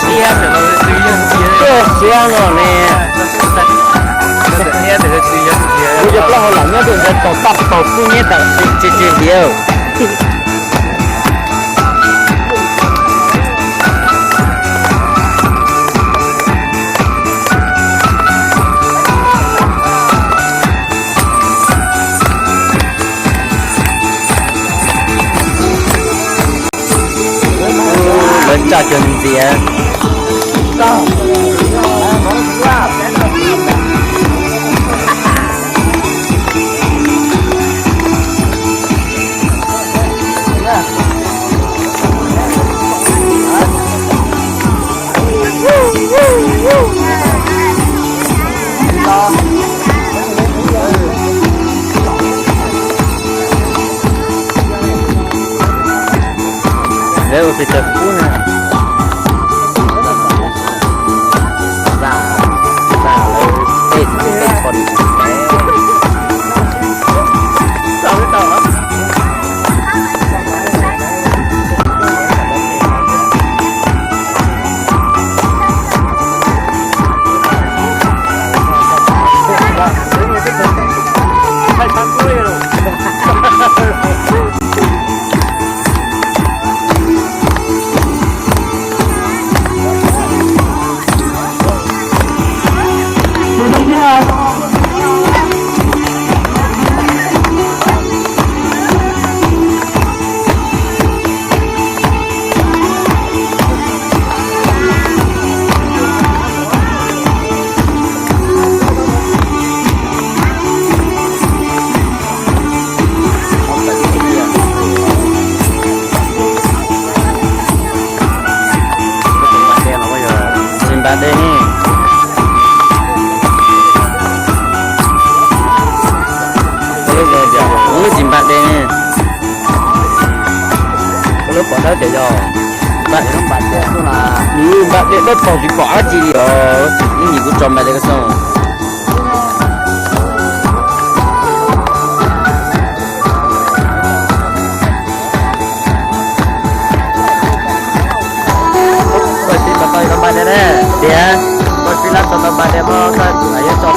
Siab no ne. Kuv cov plaub hau lam nyob rau ntawd tos tag paus kub nyiab tas tsis tsis hliav. Lawv tsa cov ntxiav. Lawv ua pes tsawg kub na. Xa, xa lawv tej tus tej qho li. Tsis npam dej ne. Lub tsis npam dej ne. Lub pom dawb ces yog npam dej, npam dej dawb paug tsis pom dab tsi li os. Ib nim kuv tso npam dej koj xauj. Koj tsis tau tau npam dej ne tiag, koj tsis tau tau npam dej mas koj yuav tso